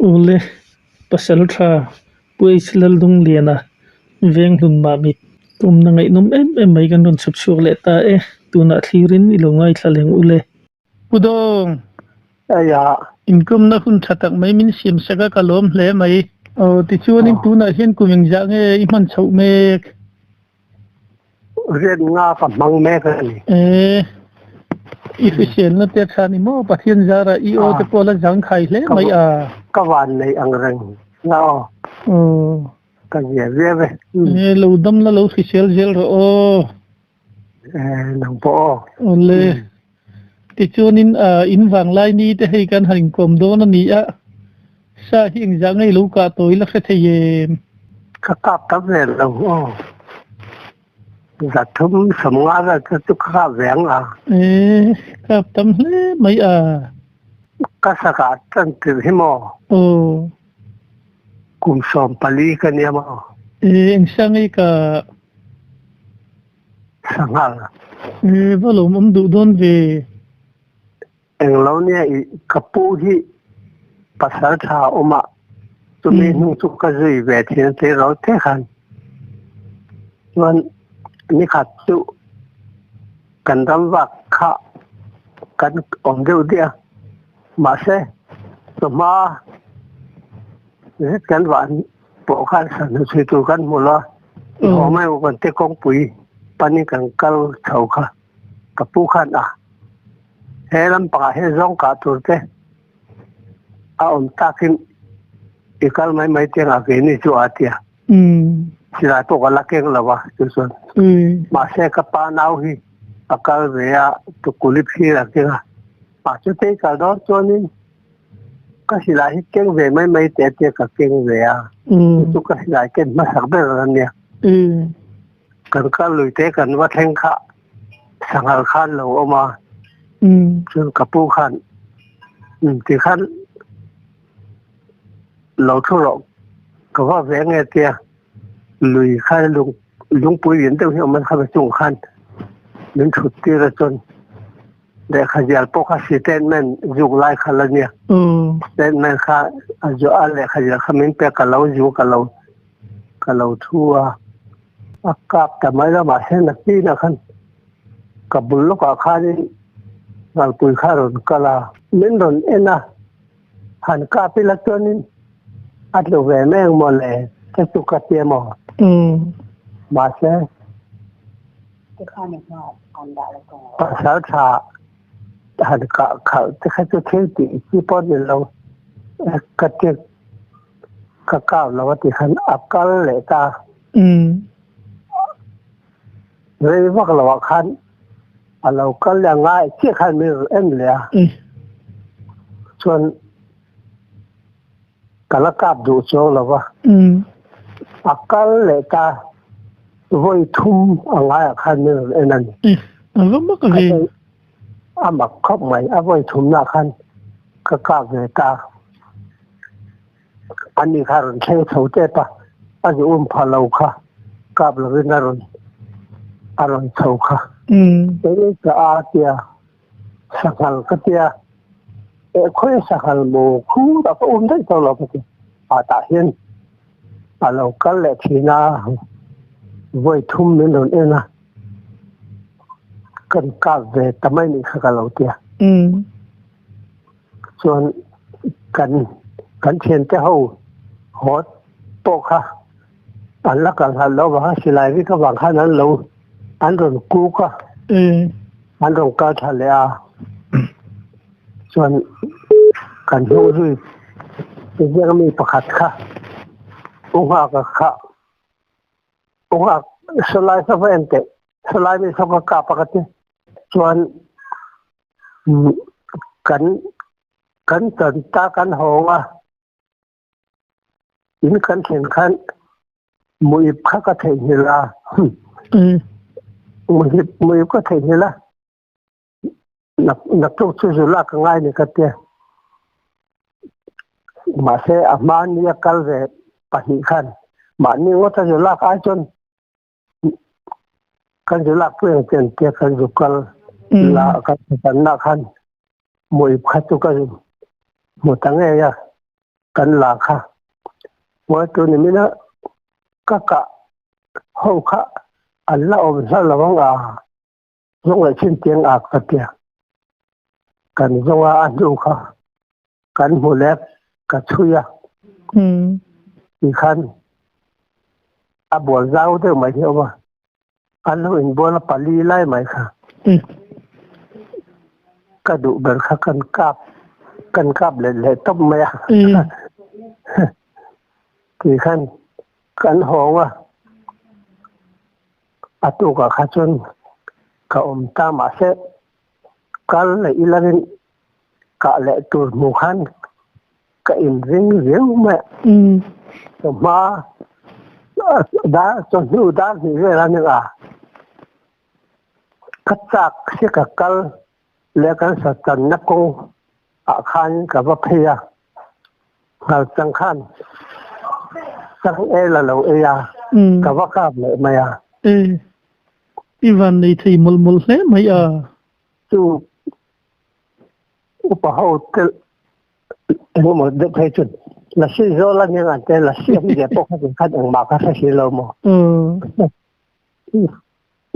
Ule Pasaltha Pu H Laldungliana Venghlun Mahmit tumna ngaihnawm em em mai kan rawn chhawp chhuak leh ta e, tunah thlirin i lo ngaithla leng ule. Pu Dawng, Eia. Inkawmna hun tha tak mai min siam sak a, ka lawm hle mai. Aw, tichuanin tunah hian kum engzah nge i hman chhoh mek? Riat nga ka hmang mek a ni. E, i hriselna te tha ni maw? Pathian zara i aw te pawh la zangkhai hle mai a. Ka van nei ang reng na aw. Aw. Ka zia viau e. E, lo dam la lo hrisel zel rawh aw. E, nang pawh aw. Awle. Tichuanin in vanglai ni te hei kan han inkawm dawn a ni a, sa hi engzah ngei lo kah tawi la hre thei em? Ka kap tam ve lo aw. Zathum sawmnga vel te chu ka kap ve ang a. E, kap tam hle mai a. Ka sakah tan tirh hi maw? Aw. Kum 14 ka nia maw? E, engsa ngei ka Sanghal. E, va lawm awm duh dawn ve. Englo nia i ka pu hi pasal tha awm a, chumi hnu chu ka zui ve thin a tih ro te khan. Chuan nikhat chu kan ram vak kha kan awm deuh diah a, mahse chawhma zet kan vah pawh khan sanhnu chhui tur kan hmu lo a, i haw mai u kan ti kawngpui panin kan kal chho kha ka pu khan a he lampangah hian zawng kah tur te a awm takin i kal mai mai te ngah ve ni chu a tia silai pawh ka la keng lo a chu chuan mahse ka pa nau hi a kal ve a tukuli phir a keng a mahse te i kal dawn chuanin Ka silai hi keng ve mai mai teh tia ka keng ve a, chu chu ka silai ken hmasak ber a nia. Kan kal lui te kan va thleng kha sanghal khan lo awm a, chuan ka pu khan ti khan lo thu rawh ka va ve nge tia lui khan lung lungpui lian deuh hi awm a khami chung khan min thut tir a chuan Lehkha zial pawh kha statement zuk lai kha la nia. Statement kha a zu a lehkha zial kha min pek ka lo zu ka lo ka lo thu a. A kap ta mai lo mahse nakinah khan ka bul lawkah khanin ngalpui kha a rawn kal a. Min rawn en a, han kap ila chuanin a tlu ve mai ang maw le ka chu ka ti emaw. Mahse. Pasal tha han kah khalh te kha chu thil tih chi pawh ni lo ka ti ka kap lo a ti khan a kal leh ta rei vak lo ah khan a lo kal leh a ngai chiah khan min rawn en leh a chuan Ka la kap duh chuang lo va. A kal leh ta vawi thum a ngaiah khan min rawn en a ni. A va mak ve. A mak khawp mai. A vawi thumnah khan ka kap ve ta. Ani kha a rawn thleng chho tep a, a zu um pha lo kha kap lovin a rawn a rawn chho kha. Kei ka a tia Sanghal ka tia, eh khawi sanghal maw khu dah ka um daih tawh lo ka ti. Ah tah hian a lo kal leh thin a, vawi thum min rawn en a, kan kap ve ta mai nih kha ka lo tia. Chuan kan kan thiante ho haw pawh kha an la kal nghalh lo vang a, silai vek avang khan an lo an rawn kuk a, an rawn kal tha leh a, chuan kan hnung zui ziak mi pakhat kha u nghak kha u nghak sawlai kha va en teh sawlai mi saw ka kap a ka ti chuan kan kan chan ta kan hawng a In kan thlen khan muip kha ka theihnghilh a. Muip muip ka theihnghilh a. Naktuk chu zu lak ka ngai ni ka tia. Mahse a hma ni a kal ve pahnih khan mahni ngawt a zu lak ai chuan kan zu lak pui ang che an tia kan zu kal la kan kan nah khan muip kha chu ka hmu ta ngei a. Kan la kha. Ngawitu ni mina ka kah ho kha an la awm hla lo ang a, zawng leh chin tiang ak ka tia. Kan zawng a, a hnu kha kan hmu leh ka chhui a. Ti khan a bual zau deuh mai hi a awm a. An lo inbual a pali lai mai kha. Ka duh ber kha kan kap kan kap let leh tawp mai a. Ti khan kan hawng a. A tukah kha chuan ka awm ta mahse kal leh ilarin kah leh tur hmu khan ka inring riau mai a. Chawhma dar chawhnu dar hnih vel a ni a, ka chak si ka kal leh kan sa channa kawng ah khan ka va phei a, nghal chang khan chang el a lo ei a, ka va kap leh mai a. I van nei thei mawlh mawlh hle mai a. Chu Upa ho te engemaw deuh phei chu lasi zawl a nia ngan te lasi awm zia pawh kha khan engmah kha hre si lo maw.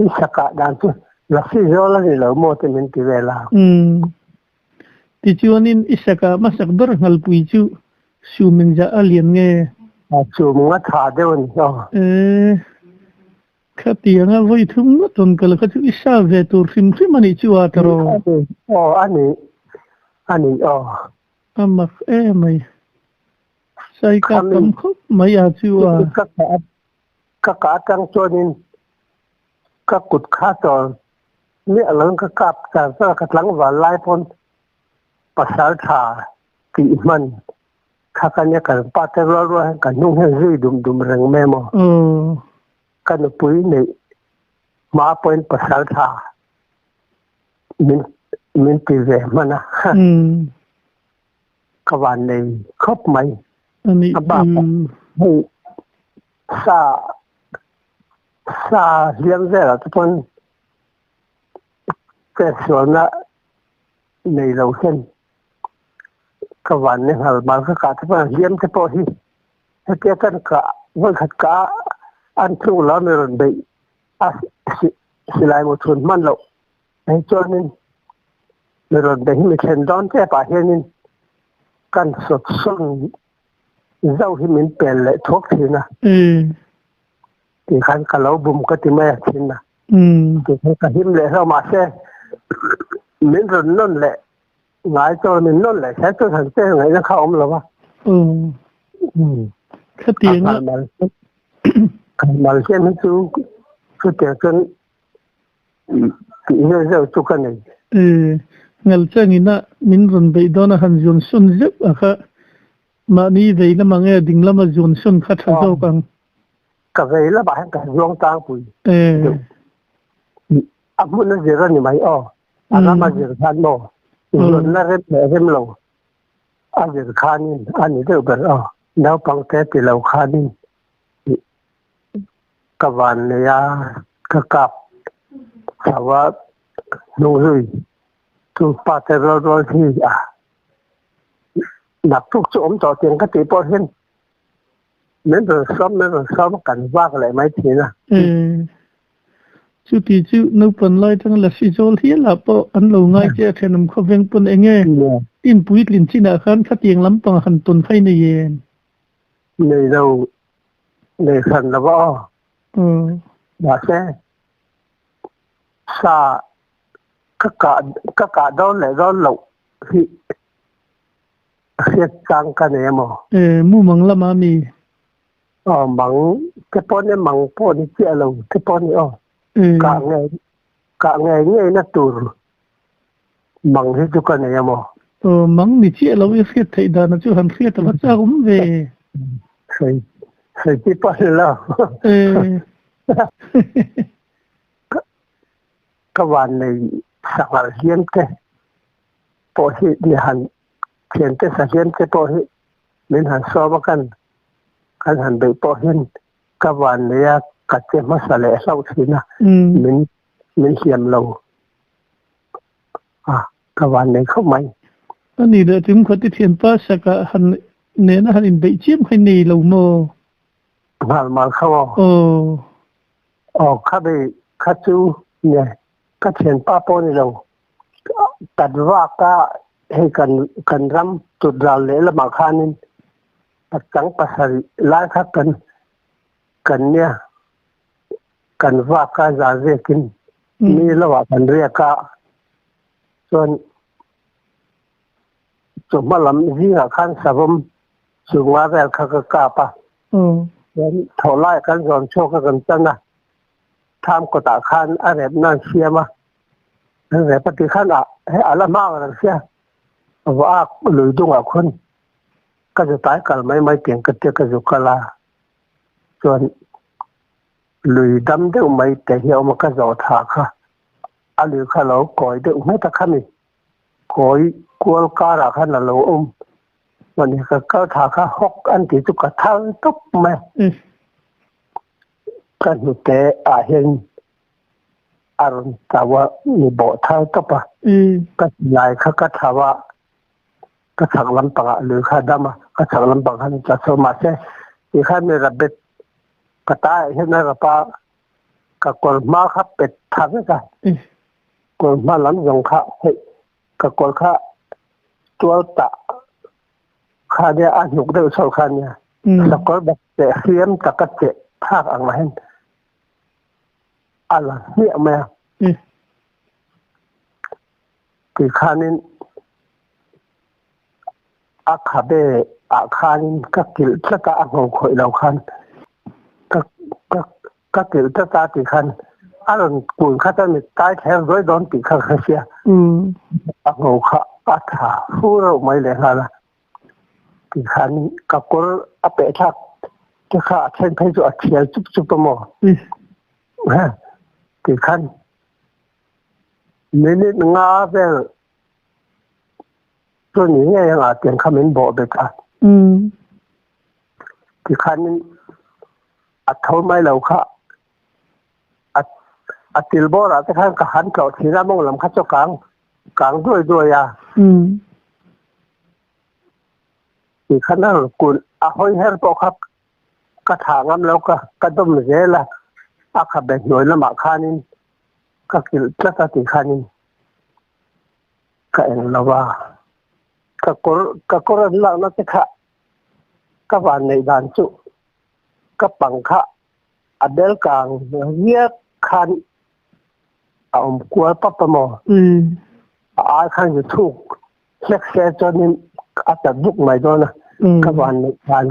I sakah dan chu lasi zawl a ni lo maw te min ti vel a. Tichuanin i sakah hmasak ber nghalpui chu sum engzah a lian nge? Sum nga tha deuh a ni aw. Khatianga vawi thum ngawt rawn kal kha chu i sa ve tur hrim hrim a nih chu a tawrh aw. Aw a ni a ni aw. A mak em mai. Sai ka tam khawp mai a chu a. Ka kah ka kah atang chuanin ka kut kha chawl miah lovin ka kap char char a, ka tlangval lai pawn pasal tha tih hman Kha ka nia kan pa te rual rual hian ka hnung hian zui dum dum reng mai maw. Ka nupui neih hma pawhin pasal tha min min ti ve hman a. Ka van nei khawp mai. A bak hei sa sa hliam velah te pawn chetsualna nei lo hian Ka van ni nghal mal ka kah te pawh hliam te pawh hi hetia kan kah vawikhat kah an tluk lo mi rawn beih a silai maw chhun hman loh hei chuanin mi rawn beih hi mi thlen dawn tep ah hianin kan sawt sawn zauh hi min pel leh thuak thin a tikhan ka lo bum ka ti mai a thin a tikhan ka him leh hlauh mahse min rawn nawn leh Ngai chuan min nawn leh kher chu han che ngaihna kha awm lo a. Khatiang a. Mal hian hi chu chutiang chuan tih zeuh zeuh chu ka nei. Ngal changin a min rawn beih dawn a han zuan sawn zeuh a kha mahni vei lamah nge ding lama zuan sawn kha tha zawk ang. Ka vei lamah hian ka zuang tlangpui deuh. A hmun a zir a ni mai aw. A ram a zir khan maw zuanna rem leh rem lo a zir khanin a ni deuh ber aw. Naupang te ti lo khanin ka van nei a, ka kap chho a, hnung zui chu pa te rual rual hi a naktuk chu awm tawh tiang ka tih pawh hian min rawn sawm min rawn sawm a kan vak leh mai thin a. Chuti chu naupan lai atanga lasi zawl hial ah pawh an lo ngai che a thenawm khawveng pawn eng nge in puitlin chinah khan khatiang lampang han tawn phei nei em? Nei lo, nei hran lo va aw. Mahse, sa ka kah ka kah dawn leh dawn loh hi hriat chang ka nei emaw? Mumang lama mi? Aw mang te pawh ni mang pawh ni chiah lo te pawh ni aw. Kah ngei kah ngei ngei na tur mang hi chu ka nei a maw. Aw mang ni chiah lo i hriat theih dan chu han hriat a va chak awm ve. Sawi sawi chi pawh ni lo. Ka van nei sanghal hliam te pawh hi ni han thiante sahliam te pawh hi min han sawm a kan kan han beih pawh hian ka van nei a ka che hmasa leh hlauh thin a min min hliam lo a ka van nei khawp mai. A ni leh tum khat i thianpa sakah han. Nena han inbeih chiam kha i nei lo maw? Nghalmal kha aw. Aw. Aw kha bei kha chu nge ka thianpa pawh ni lo. Kan vak a hei kan kan ram tut ral lehlamah khanin pachang pasarih lai kha kan kan nia kan vak a zan riakin mi lohah kan riak a chuan Chawhma lam zingah khan savawm chunga vel kha ka kap a. Chuan thawh laiah kan zawn chhuak a kan chan a. Tham kawtah khan a rep nan siam a. An rep a tih khan a he a la hma ang reng sia. Vah lui dungah khawn ka zu tai kal mai mai tiang ka tia ka zu kal a. Chuan lui dam deuh mai te hi a awm a ka zawh tha kha. A lui kha lo kawi deuh hmet a khami. Kawi kual karah khan a lo awm. Mahni ka kal tha kha hawk an tih chu ka thal tawp mai. Ka hnute ah hian a rawn tau a, mi bawh thal tawp a. Ka silai kha ka thau a, ka chhak lampangah lui kha a dam a, ka chhak lampang khan a tla chho. Mahse, tikhan mi rabet ka ta ah hian a rap a, ka kawr hma kha pet tha vek a. Kawr hma lam zawng kha hei ka kawr kha tual tah kha nia a hnuk deuh chho kha nia sakawr bak cheh hriam taka cheh phak ang ah hian a la hmiah mai a. Tikhanin a khabe ah khanin ka kilh tlat a, a ngho khawih lo khan ka ka Ka kilh tlat a tih khan a rawn kun kha chuan mit tai thler duai dawn tih kha ka hria. A ngho kha a tha fu reuh mai lehnghal a. Tih khan ka kawr a peh thlak te kha a then phei chu a thial chup chup a maw. Tih khan minute nga vel chu ni ngei ang a tiang kha min bawh bet a. Tikhanin a tho mai lo kha a a til bawrah te khan ka han tlawh thin a mawng lam kha chu kang kang duai duai a. Tikhan a rawn kun a hawi her pawh kha ka thlah ngam lo ka ka dawm zel a a khabe hnuai lamah khanin ka kilh tlat a tikhanin ka eng lo a ka kawr ka kawr an lakna te kha ka van neih dan chu ka pang kha a bel kang riak khan a awm kual pap a maw a ai khan zu thuk hlek se chuanin a ta duk mai dawn a ka van neih dan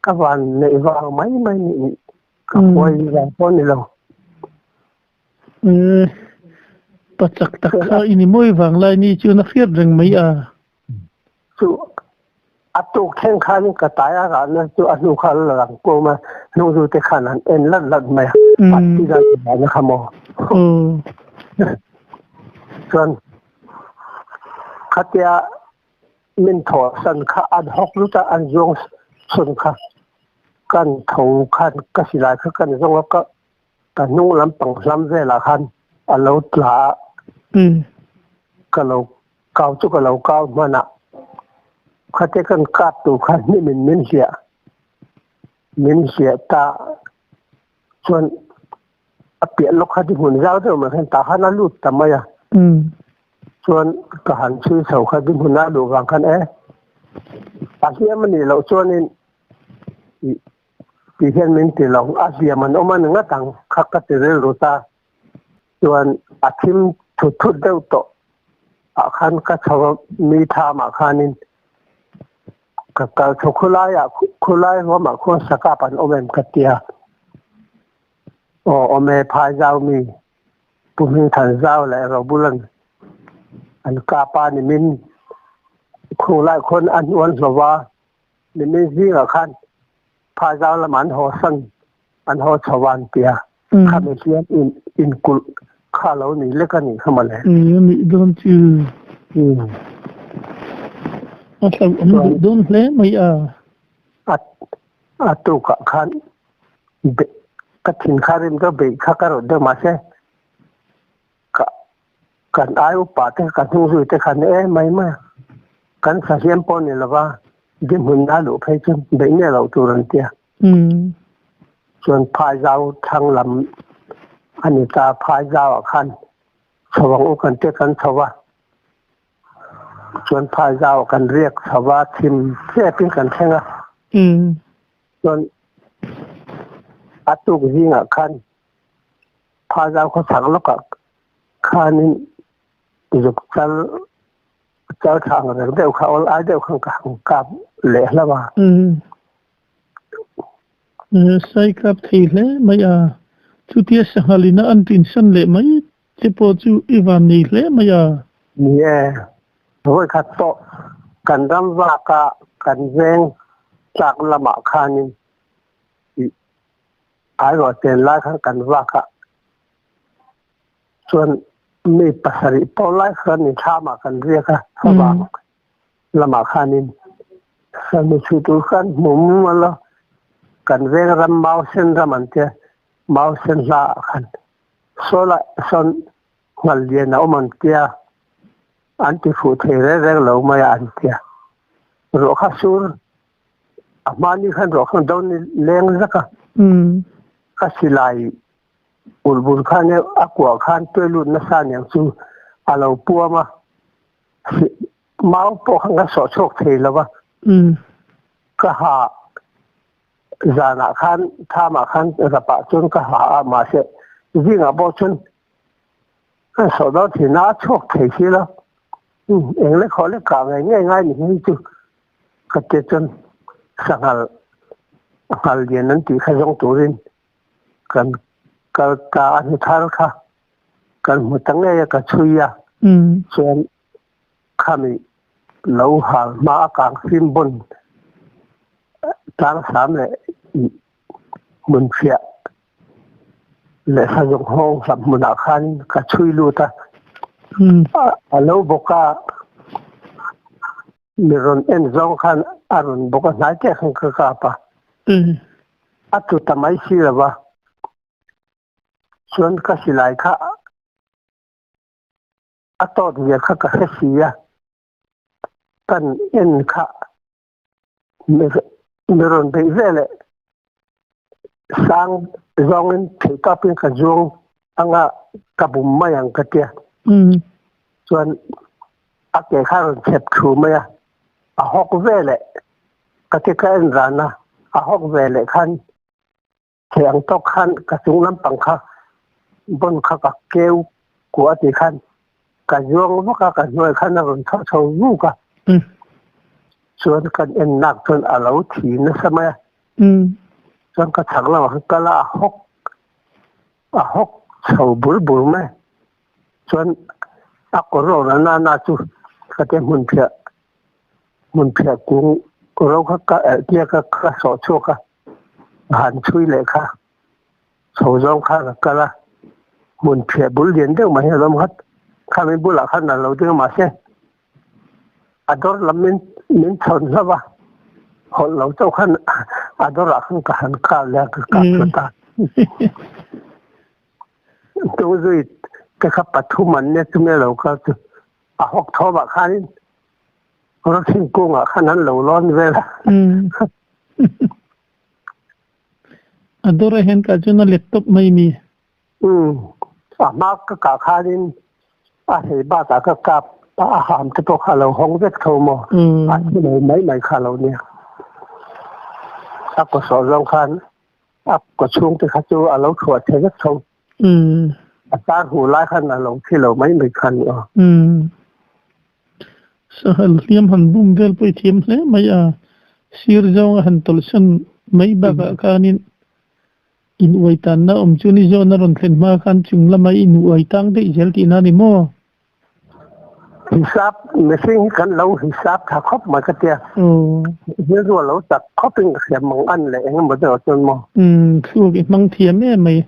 ka van neih vang mai mai ni ka huai vang pawh ni lo. Pa chak tak kha i ni mawi vang lai ni chuan a hriat reng mai a. Chu a tuk thleng khan ka tai a rahna chu a hnu kha la lang kuam a, hnungzu te khan an en lat lat mai a, a ti dan rahna kha maw. Chuan khatia min thawh san kha an hawk lut a, an zuang sawn kha kan tho khan ka silai kha kan zawng a ka Ka hnung lampang hlam velah khan a lo tla a, ka lo kau chu ka lo kau hman a, khate kan kap tur kha hnimin min hliah, min hliah ta chuan a piah lawk kha hmun zau deuh mai khan tah khan a lut ta mai a, chuan ka han chhui chho kha hmun a luh vang khan e a hliam a nih loh chuanin Tih hian min ti lo, a hliam an awm a ni ngat ang kha ka ti rilru ta. Chuan a thim thut thut deuh tawh ah khan ka chho a, mi thamah khanin ka kal chho khulaiah khulai ruamah khuan sakap an awm em ka ti a. Aw awm e phai zau mi Pu Hmingthan Zau leh Robulan an kap a ni min khulai khuan an uan hlauh a. Nimin zingah khan Phaizau lamah an haw san, an haw chho a an ti a, khami hian in inkulh kha lo ni lek a nih kha mawle. A nih dawn chu. A hlauhawm duh dawn hle mai a. A tukah khan ka thin kha rim deuh beih kha ka rawt deuh mahse ka kan ai upa te ka hnung zui te khan e mai mai a, kan sahliam pawh ni lova. Dinhmun a luh phei chuan beih miah loh tur an tia. Chuan Phaizau thlang lam a ni ta, Phaizauah khan chho ang u kan tia kan chho a. Chuan Phaizauah kan riak chho a, thim tepin kan thleng a. Chuan a tuk zingah khan Phaizau khawchhak lawkah khanin zuk chal chal thla ang reng deuh kha awl ai deuh khan ka han kap leh hlauh a. Sai kap thei hle mai a, chutia sanghal ina an tinsan leh mai che pawh chu i van nei hle mai a. Ni e, vawikhat pawh kan ram vaka kan veng tlak lamah khanin ih airawh chen lai khan kan vak a, Chuan mi pasarih pawh lai khan in thlamah kan riak a, favang lamah khanin sanu chhui tur khan hmu mumal a, kan veng ram mau sen ram an tia, mau sen hla ah khan saw lah sawn nghal lian a awm an tia, an ti fuh thei reng reng lo mai a an tia. Ruah kha sur a hmani khan ruah khan do ni leng zak a, ka silai Ulhbun khan a kuah khan tuai lut nasa aniang chu a lo puam a, mau pawh khan ka sawh chhuak thei lo va. Ka ha zanah khan thamah khan rapah chuan ka ha a, mahse zingah pawh chuan ka sawh dawn thin a, a chhuak thei si lo. Eng lek haw lek kah ngei ngei ngai ni hi chu ka tia chuan sanghal nghal lian an tih kha zawng turin Kan kal ta a hnu thar kha kan hmu ta ngei a ka chhui a, chuan khami lo hal hma a kang fim bawn tlang sam leh hmun hriah leh sazawng hawng hlap hmunah khan ka chhui lut a, a lo bawk a Mi rawn en zawng khan a rawn bawk a, hnai teh khan ka kap a. A tlu ta mai si lo va, chuan ka silai kha a tawt zia kha ka hre si a, kan en kha mi rawn beih veleh sang zawngin theihtawpin ka zuang anga ka bum mai ang ka tia. Chuan a ke kha a rawn chep thu mai a, a hawk veleh ka ti ka en ran a, a hawk veleh khan thei ang tawk khan ka chung lampang kha bawn kha ka keu kuah tih khan ka zuang vak a, ka hnuai khan a rawn tho chho vuk a, chuan kan en nak chuan a lo thi nasa mai a, chuan ka chhak lamah khan kal a, a hawk a hawk chho bur bur mai. Chuan a kawr rawh na na chu ka te hmun phiah hmun phiah kung ro kha ka elh tia ka ka sawh chhuak a, ka han chhui leh kha chho zawng kha ka kal a, hmun phiah bul lian deuh mai hi a lo awm khat, khami bulah khan a lo ding a mahse a dawr lam min min chhawn hlauh a, hawlh lo chauh khan a dawrah khan ka han kal leh a ka kap thla ta. Tuzui te kha pathum an nia chumi a lo kal chu a hawk thawmah khanin rawthing kungah khan an lo lawn vel a. A dawrah hian kah chuan a let tawp mai mi. A hma ka kah khanin a hlei bakah ka kap a ham te pawh kha a lo hawng vek tho maw? A thi lo mai mai kha a lo nia. A kaw sawh zawng khan A kaw chhungte kha chu a lo chhuah thei vek tho. A tar huh lai khan a lo thi lo mai mai kha ni aw. Sahal hliam han bum vel pawh i thiam hle mai a, sir zawnga han tawlhsan mai bakah khanin in uai tanna awm chu ni zawn a rawn thlen hma khan chung lama i in uai tang daih zel tihna a ni maw? Hisap mihring hi kan lo hisap tha khawp mai ka tia. Rilru a lo tak khawpin ka hria mang an leh engemaw deuh ah chuan maw. Thluak i hmang thiam em mai.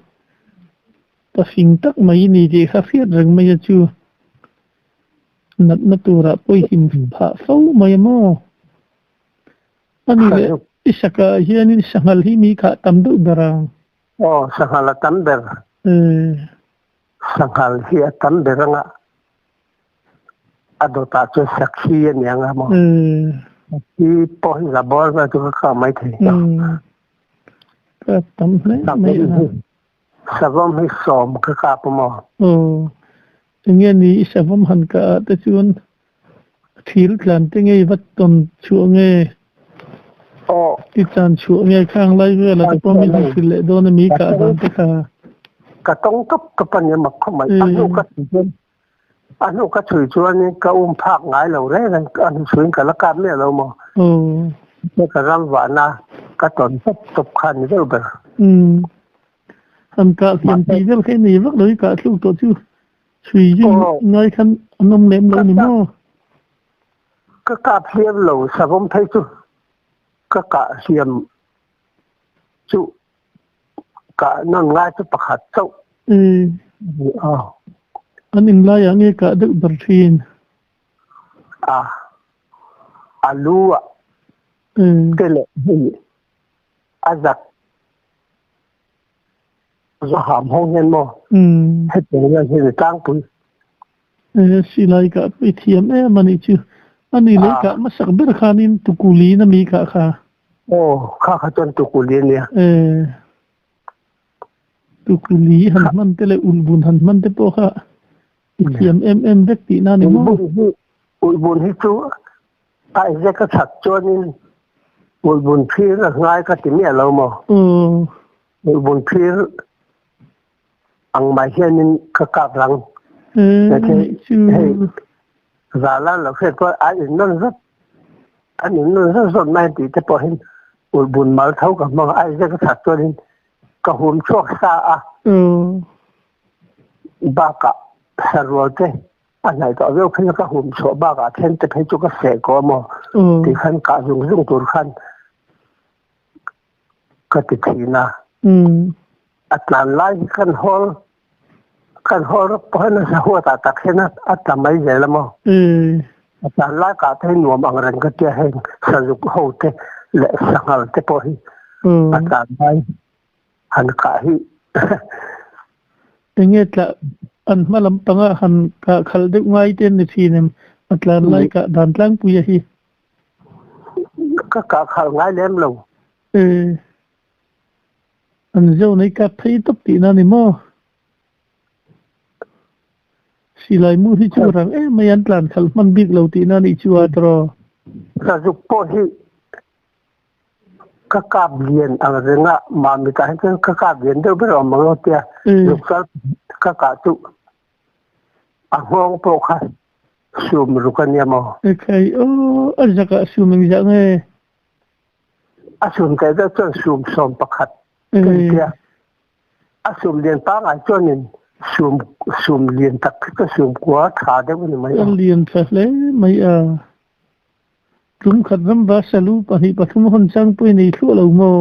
Pa fing tak mai i ni tih kha hriat reng mai a chu. Natna turah pawihim phah fo mai a maw. Ani leh i saka ah hianin sanghal hi mi khah tam deuh ber ang. Aw, sanghal a tam ber. Sanghal hi a tam ber anga a dawtah chuan sakhi a ni anga maw? Hi pawh hi za bawr vel chu ka kap mai thei. Kap tam hle mai a. Savawm hi sawm ka kap a maw? Aw. Enge ni i savawm han kah ah te chuan thil tlan te ngei vat tawn chhuah nge? Aw. I chan chhuah nge khang lai vel ah te pawh min han hrilh leh dawn a mi kah dan te kha. Ka tawng tawp tawp a nia mak khawp mai. A hnu ka chhui chuan a hnu ka chhui chuanin ka um phak ngai lo reng reng a hnu chhuiin ka la kap miah lo maw? Aw. Ka ram vahna ka tawn tawp tawp kha a ni deuh ber. Umm. Han kah hliam tih vel kha i nei vak lo i kah thluk tawh chu chhui zui ngai khan an awm lem lo ni maw? Ka kap hliam lo savawm phei chu ka kah hliam chu kah nawn ngai chu pakhat chauh. An inlaiah nge kah deuh ber thin? A, a lu ah te leh hei a zak zaham ho hian maw hetiang hian hi ni tlangpui. Silai kah i thiam em a nih chu. A ni leh kah hmasak ber khanin Tukulin a mi kah kha. Aw, kha kha chuan Tukuli a nia. Tukuli han hman te leh Ulbun han hman te pawh kha i thiam em em vek tihna a ni maw? Ulbun hi chu A ezek a that chuanin ulhbun phir a ngai ka ti miah lo maw? Ulhbun phir ang mai hianin ka kap rang. Hei zala lo hriat chuan a in nawn zat an in nawn zat zawt mai tih te pawhin ulhbun mal tho ka hmang a, a ezek a that chuanin ka hum chhuak sa a. Bakah sarual te A hnaih tawh viau phei ka hum chhuah bakah then te phei chu ka seh ko a maw ti khan kah zung zung tur khan ka ti thin a. A tlan lai hi kan hawl kan hawl rawk pawh hian a huatah tak hian a tla mai zel a maw. A tlan lai kah te hi nuam ang reng ka tia heng sazuk ho te leh sanghal te pawh hi a tlan lai han kah hi. Enge tla an hma lampanga han kah khalh deuh ngai te an ni thin em? A tlan lai kah dan tlangpui a hi. Ka kah khalh ngai lem lo. E, an zo nei kap phei tawp tihna ni maw? Silai mu hi chu rang em mai an tlan khalh hman bik lo tihna nih chu a tawh. Sazuk pawh hi Ka kap lian ang reng a, mahni tah hian chuan ka kap lian deuh ber awm ang aw tia Zukchal ka kah chu a nghawng pawh kha sum ruk a nia maw? Ekhai aw, a zakah sum engzah nge? A sum teh deuh chuan sum 11 ka ni tia, a sum lian pangngai chuanin sum sum lian tak khi chu sum kua tha deuh a ni mai aw. A lian tha hle mai a. Tum khat ram va salu pahnih pathum hawn chang pawh i nei thluah lo maw?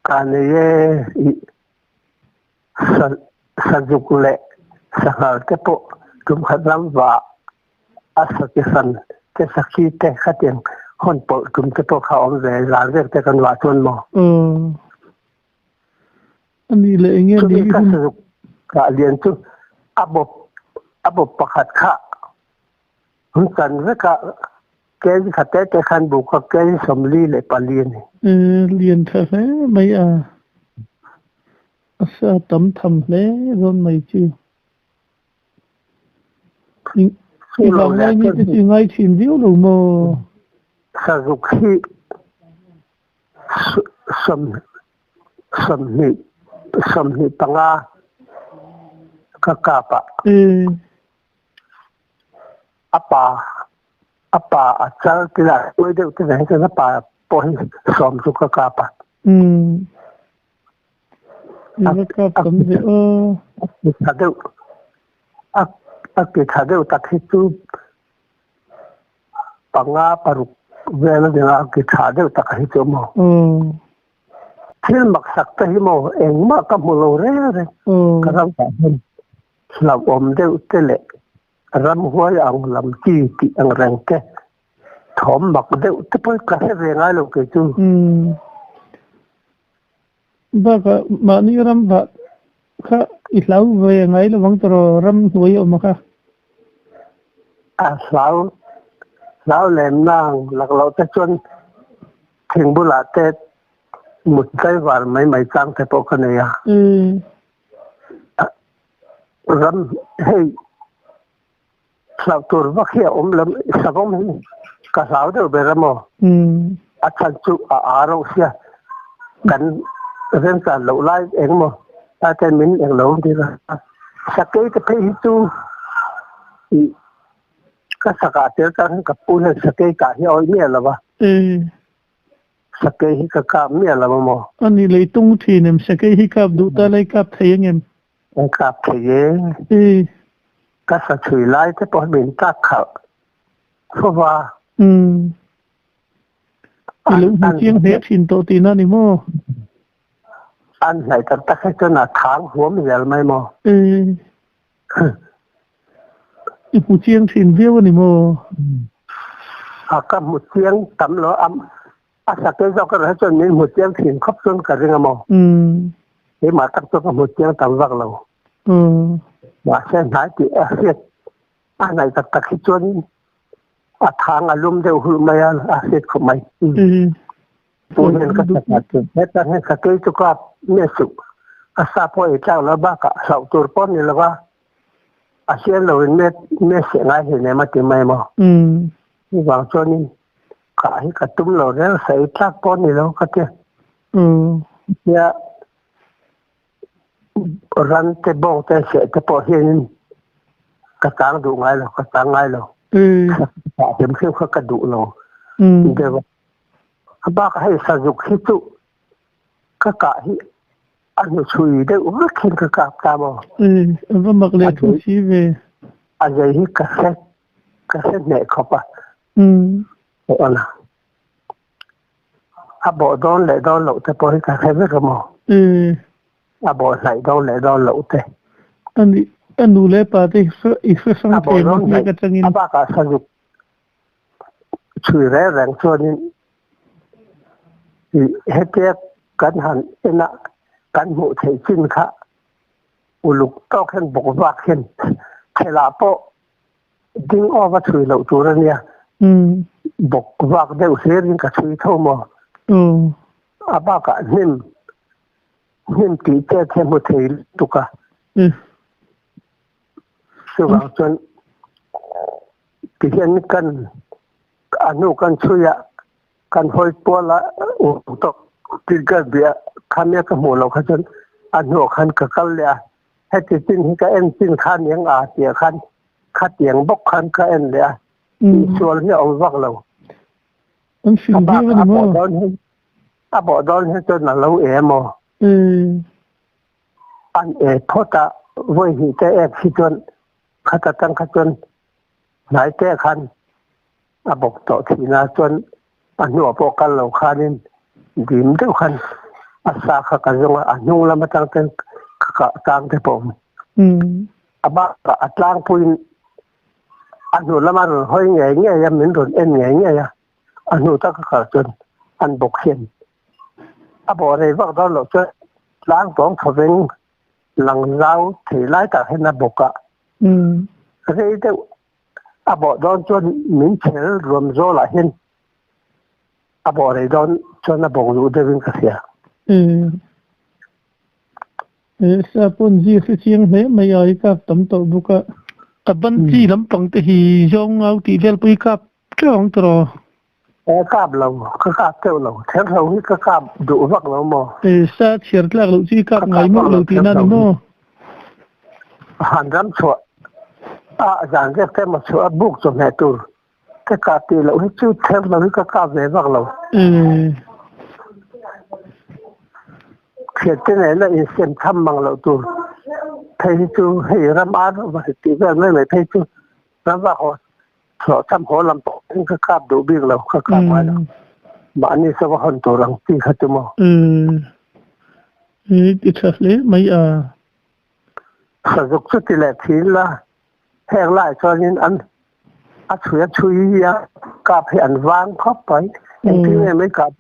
Ka nei e, i sazuk leh sanghal te pawh tum khat ram va a saki san te sakhi te khatiang hawn pawlh tum te pawh kha awm ve zan vel te kan vah chuan maw? Aw. A nih leh enge ni Chumi ka sazuk kah lian chu a bawp a bawp pakhat kha Hun chan vekah kg khat te te khan buk kha kg 44 a ni. Lian tha hle mai a, a sa tam tham hle dawn mai chu. I vanglai mi te chu i ngai thin viau lo maw? Sazuk hi 20 25 ka kap a. A pa a pa a chal ti lai tuai deuh te veng chuan a pa pawh hi sawm chu ka kap a. Umm. I va kap tam ve aw. A ki tha deuh a a ki tha deuh tak hi chu panga paruk vel a nia a ki tha deuh tak hi chu maw. Umm. Thil maksak te hi maw engmah ka hmu lo reng reng ka ram ah hian. Hlauhawm deuh te leh ramhuai ang lam chi tih ang reng te, thawm mak deuh te pawh ka hre ve ngai lo kei chu. Umm. Bakah mahni ram vah kha i hlau ve ngai lovang tawh ram hnuai a awm a kha. A hlau. Hlau lem nang lak loh te chuan thing bulah te mut tlaivar mai mai chang te pawh ka nei a. Ram hei hlauh tur vak hi a awm lo, savawm hi ka hlau deuh ber a maw? A chhan chu a aa reuh sia, kan remchan loh lai eng maw lai ten min eng lo tir a. Sakei te phei hi chu ih ka sakah tel tang hian ka pu hian sakei kah hi a awih miah lo va. Sakei hi ka kap miah lo a maw? A ni leitung thin em? Sakei hi kap duh ta lai kap thei ang em? An kap thei e. Ka sa chhui lai te pawh hi min tlak khalh fo va. Umm. I lo hmu chiang hle thin tawh tihna ni maw? An hnaih tak tak hi chuan a thang huam zel mai maw? I hmu chiang thin viau a ni maw? A ka hmu chiang tam lo a, a sakei zawk erawh hi chuan min hmu chiang thin khawp chuan ka ring a maw? Keimah tak chuan ka hmu chiang tam vak lo. Mahse hnai tih a hriat a hnaih tak tak hi chuan a thang a lum deuh hulh mai a, a hriat khawp mai. Pu hian ka sakah chu hetah hian sakei chu kap nge suh a sa pawh ei tlak lo bakah hlauh tur pawh ni lo va a hliam lo in me seh ngai hle nem a ti mai maw chuvang chuanin kah hi ka tum lo reng sa ei tlak pawh ni lo ka ti tia ran te bawng te seh te pawh hianin ka chang duh ngai lo ka chang ngai lo hrim hrim kha ka duh lo deuh A bakah hei sazuk hi chu ka kah hi a hnuchhui deuh vek hian ka kap ta maw? A va mak leh thu si ve. A zei hi ka hre ka hre hneh khawp a. Aw A bawh dawn leh dawn loh te pawh hi ka hre vek a maw? A bawh hnaih dawn leh dawn loh te. A nih a nu leh pa te i hre hrang thei maw hnek atangin? A bakah sazuk Chhui reng reng chuanin ih hetia kan han en a, kan hmuh theih chin kha uluk tawk hian bawk vak hian thelah pawh ding awk a chhui loh tur a nia. Bawk vak deuh hlirin ka chhui tho maw? A bakah hnim hnim tih chet hi a hmu thei lutuk a. Chuvang chuan tihian kan a hnu kan chhui a, kan hawi pual a tawk tih ka bia kha nia ka hmuh loh kha chuan a hnuah khan ka kal leh a, heti chin hi ka en chin kha aniang a tih khan khatiang bawk khan ka en leh a, tihsual hi a awm vak lo. An fing viau a ni maw? A bawh dawn hi chuan a lo e maw? An e phawt a, vawi hnih te ek hi chuan khata tang kha chuan hnai te khan a bawk tawh thin a, chuan a hnuah pawh kal lo khanin dim deuh khan a sa kha ka zawng a, a hnung lam atang ten ka kah tang te pawh a awm. A bakah a tlangpuiin a hnu lama rawn hawi ngei ngei a, min rawn en ngei ngei a, a hnu taka kal chuan an bawk hian A bawh rei vak dawn loh chuan tlang tawng thoveng lang zau thei lai tak hian a bawk a. Rei deuh a bawh dawn chuan min chhel ruam zawlah hian a bawh rei dawn chuan a bawk duh deuhin ka hria. Sa pawn zir hre chiang hle mai a, i kap tam tawh bawk a. A ban chi lampang te hi zawng au tih vel pawh i kap teuh ang tawh. Ka kap lo, ka kap teuh lo. Therhlo hi ka kap duh vak lo maw? Sa chhiar tlak loh chu i kap ngai mawlh lo tihna ni maw? Han ram chhuah a zan riak te emaw chhuah a buk chawhmeh tur ka kap tih loh hi chu therhlo hi ka kap ve vak lo. Thiante nena insem tham mang loh tur phei hi chu hei ram ar va tih vel mai mai phei chu ram vak haw Hlawhchham haw lam pawh in ka kap duh bik lo, ka kap ngai lo. Mahni sava hawn tur ang chi kha chu maw. I ti tha hle mai a. Sazuk chu ti leh thin la, heng lai chuanin an a chhui a chhui a kap hi an vang khawp mai. Engtin nge mai kah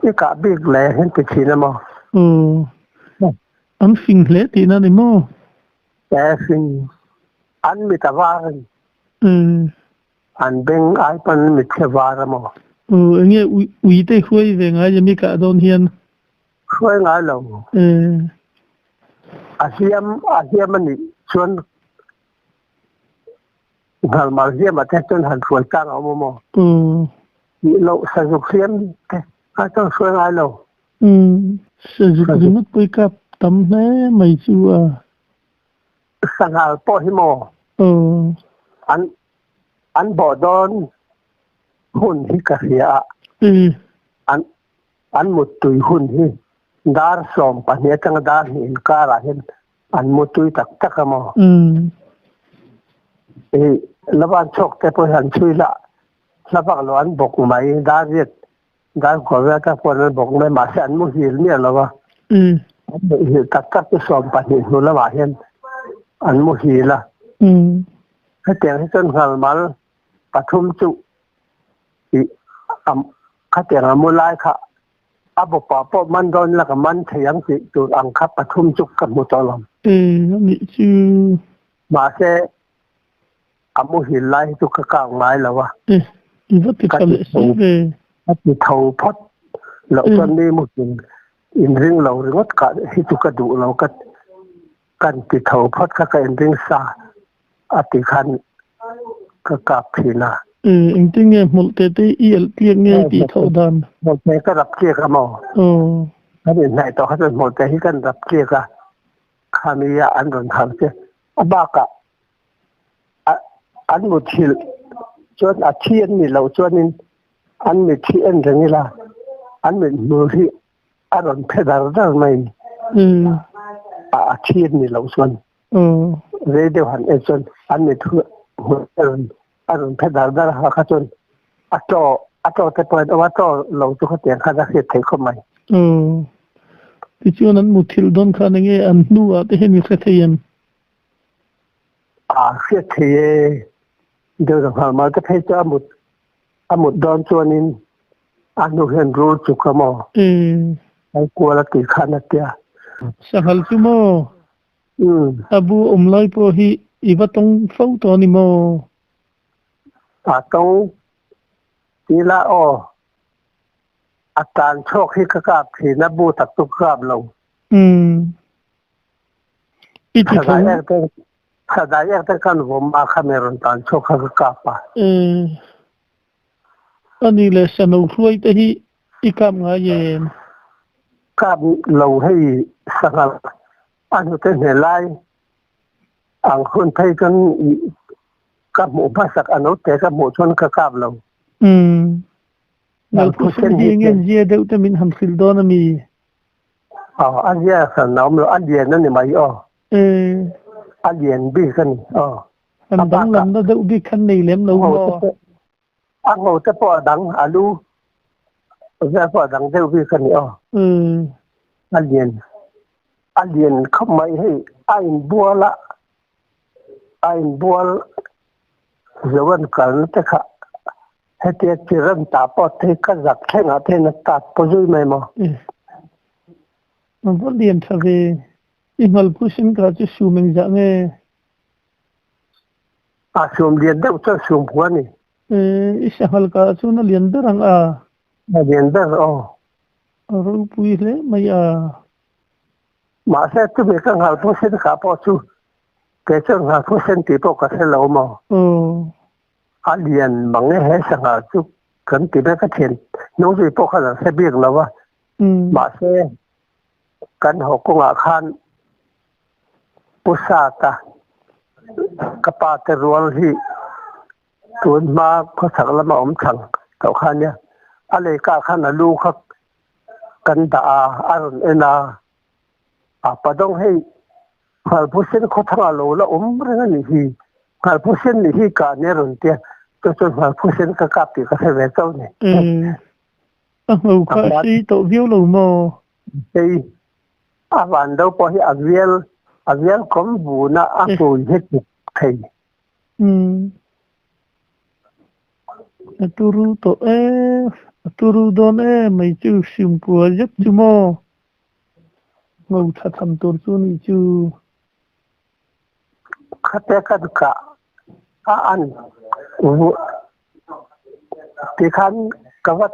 i kah bik le hian ti thin a maw. An fing hle tihna ni maw? E fing an mit a var a ni. An beng ai pawn an mitthla var a maw? Aw enge ui ui te hruai ve ngai ami kah dawn hian? Hruai ngai lo. Eh. A hliam a hliam a nih chuan nghalmal hliam ah te chuan han hruai tlang a awm a maw? Aw. Tih loh sazuk hliam te ai chuan hruai ngai lo. Umm sazuk ringawt pawh i kap tam hle mai chu a. Sanghal pawh hi maw? Aw. An an bawh dawn hun hi ka hria a. An an muttui hun hi dar 12 atanga dar 2 inkarah hian an muttui tak tak a maw? I Laban chhuak te pawh hi an chhui lah hla vak lo an bawk mai dar riat dar kua vel tak pawh an bawk mai mahse an muhil miah lo a. An muhil tak tak chu 12 hnu lamah hian an muhil a. Hetiang hi chuan nghalmal pathum chu i khatiang a mu lai kha a bawpa pawh man dawn ila ka man thei ang tih tur ang kha pathum chu ka hmu tawh lo. Anih chu. Mahse a muhil lai hi chu ka kak ngai lo a. E, i va ti tha leh si ve. Ka ti tho phawt loh chuan mi muhil inring lo ringawt kah hi chu ka duh lo ka kan ti tho phawt kha ka inring sa a ti khan ka kap thin a. E, engtin nge hmawlh te te i elh tliak nge i tih tho dan? Hmawlh te ka rap tliak a maw? Aw. Kan inhnaih tawh kha chuan hmawlh te hi kan rap tliak a, khami ah an rawn harh che. A bakah an muthilh chuan a thi an nih loh chuanin an mitthi en reng ila an mithmul hi a rawn phe dar dar mai a a thi an nih loh chuan rei deuh han en chuan an mithmul a rawn a rawn phe dar dar a kha chuan a tlaw a tlaw te pawh an awm a tlaw lo chu khatiang khan a hriat theih khawp mai. Tichuan an muthilh dawn khan enge an hnuah te hian i hre thei em? A hriat thei e. Deuh deuh nghal mai te phei chu a mut a mut dawn chuanin a hnu hian rul chuk a maw? An kual a tih khan a tia. Sanghal chu maw? A bu awm lai pawh hi i va tawng fo tawh a ni maw? A tawng ti la aw. A tan chhuak hi ka kap thin a bu tak chu ka kap lo. I ti tho. Sadai ek te kan vawm a kha me rawn tan chhuak kha ka kap a. Ani leh sano hruai te hi i kap ngai em? Kap lo hei sanghal a hnute hne lai ang hun phei chuan ka hmuh hmasak a note ka hmuh chuan ka kap lo. Nalphusen hi enge zia deuh te min han hrilh dawn ami? Aw a zia hran a awm lo a lian a ni mai aw. A lian bik a ni aw. An danglamna deuh bik khan nei lem lo maw? A ngo te pawh a dang a lu vel pawh a dang deuh bik a ni aw. A lian a lian khawp mai hei a inbual a a inbual zo an kalna te kha Hetia chi rem ta pawh te ka zak thleng ah te hian a tat paw zui mai maw? A va lian tha ve. I hngalphu sin ka chu sum engzah nge? A sum lian deuh chuan sum phu a ni. I sanghal ka chuan a lian ber ang a? A lian ber aw. A ropui hle mai a. Mahse chumi ka hngalphu sin ka pawh chu kei chuan hngalphu sen tih pawh ka hre lo maw? Aw. A lian mang e he sangha chu kan ti vek a thian hnungzui pawh khan an hre bik lo a mahse kan haw kawngah khan Pu Sata ka pa te rual hi tun hma khawchhak lama awm thlang tawh kha nia a leikah khan a lu kha kan dah a a rawn en a a padawng hei Nghalphusen khawthangah lo la awm reng a nih hi. Nghalphusen nih hi kah nia rawn tia, chu chuan Nghalphusen ka kap tih ka hre ve chauh ni. A ngho kha a sei tawh viau lo maw? Sei, a van do pawh hi a vial, a vial kawm vun a, a hmui hi tuk thei. A turu tawh e, a turu dawn e mai chu Simkua zet chu maw? Ngo tha tham tur chu nih chu. Khate kan kah a an Tikhan ka va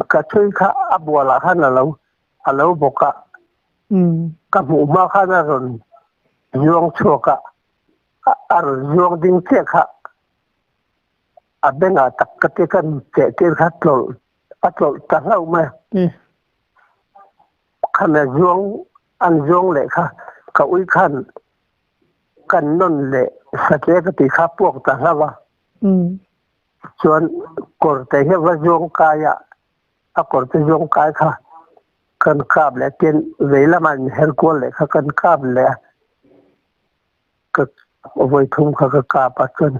ka chhui kha a bualah khan a lo a lo bawk a. Ka hmuh hma khan a rawn zuang chhuak a, a rawn zuang ding chiah kha a bengah tak ka ti kan cheh tir kha tlawlh a tlawlh ta hlauh mai a. Khami a zuang an zuang leh kha ka ui khan kan nawn leh satle ka tih kha puak ta hlauh a. Chuan kawrte hi a va zuang kai a, a kawrte zuang kai kha kan kap leh tin vei lamah in her kual leh kha kan kap leh a, ka vawi thum kha ka kap a chuan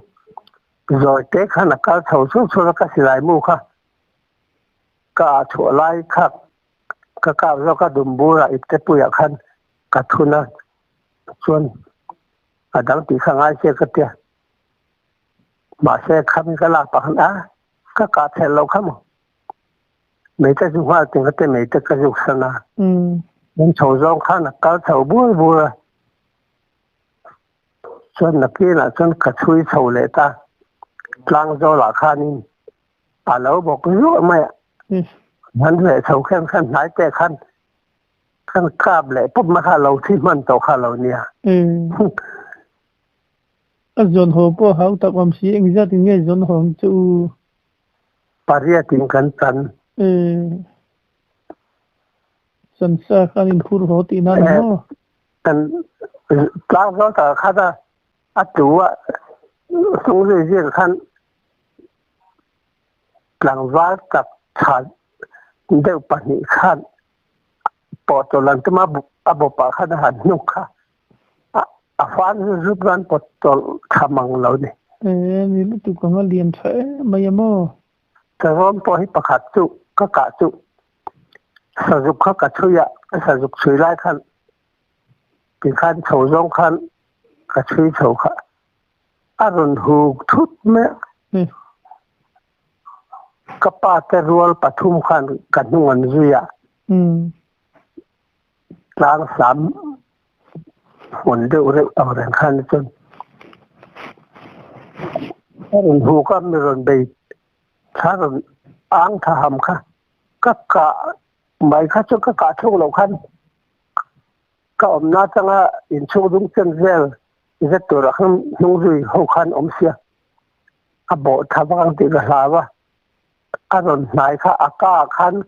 zawi te khan a kal chho chho chho a ka silai mu kha ka ah chhuah lai kha ka kap zawk a dumbur ah ipte puiah khan ka thun a chuan a dang tih kha ngai se ka tia. Mahse khami ka lak pah khan a ka kah theih loh kha maw meite zu nghal ting kha te meite ka zuk san a an chho zawng khan a kal chho bur bur a chuan nakinah chuan ka chhui chho leh ta tlang zawlah khanin a lo bawk zuah mai a han reh chho khan khan hnai te khan kan kap leh pawp mai kha lo thi hman tawh kha lo nia. A zawn haw pawh hau tak awm si, engzat in nge zawn haw ang che u? Pariat in kan chan. Ee, chan sa khan in phur haw tihna a ni maw? Kan tlang zawl tak khan a a tu a hnung zui zir khan tlangval tak tha deuh pahnih khan pawh tawlh an tum a, a bawpah khan a han hnuk kha. A fan chu zut nan pawt tawlh tha mang lo ni. Ee, ni lutuk ang a lian tha em mai a maw? Ka rawm pawh hi pakhat chu ka kah chu sazuk kha ka chhui a, ka sazuk chhui lai khan tikhan chho zawng khan ka chhui chho kha a rawn huk thut mai a. Ka pa te rual pathum khan ka hnung an zui a. Tlang sam hmun deuh reuh ang reng khan chuan a rawn huk a, mi rawn bei thla rawn ang tha ham kha ka kah mai kha chu ka kah thluk loh khan ka awmna atanga inchhung dung chen vel zet turah khan hnung zui ho khan awm sia a bawh tha vak ang tih ka hlau a, a rawn hnai kha a ka ah khan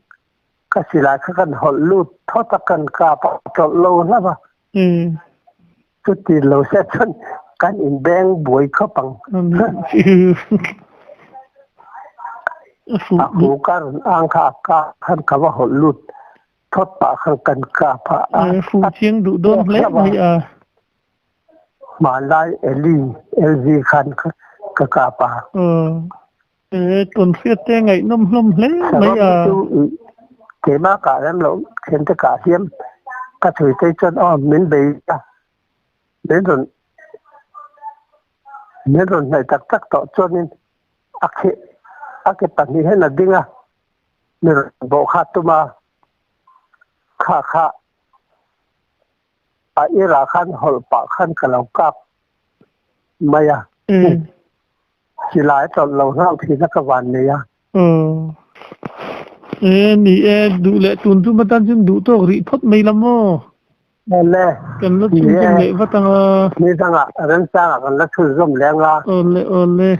Ka silai kha kan hawlh lut thawt a, kan kap a tlawlh lo hlauh a. Chuti lo se chuan kan inbeng buai khawp ang. A hu ka rawn ang kha a kap khan ka va hawlh lut thawt pah khan kan kap a. Fu chiang duh dawn hle mai a. Hmanlai Eli LG khan ka kap a. Ee, tawnhriat te ngaihnawm hlawm hle mai a. Chu keimah kah rem loh thiante kah hiam ka chhui te chuan aw min bei a, min rawn min rawn hnaih tak tak tawh chuanin a kheh a ke pahnih hian a ding a, mi rawn bawh kha tum a, kha kha A irah khan hawlh pah khan ka lo kap mai a. Silai tlawlh lo hlauh thin a ka van nei a. E ni e, duh leh tun tum atan chuan duh tawk rih phawt mai la maw? Awle. Kan la chhunzawm leh vat ang a. Ni dangah remchangah kan la chhunzawm leh ang a. Awle awle.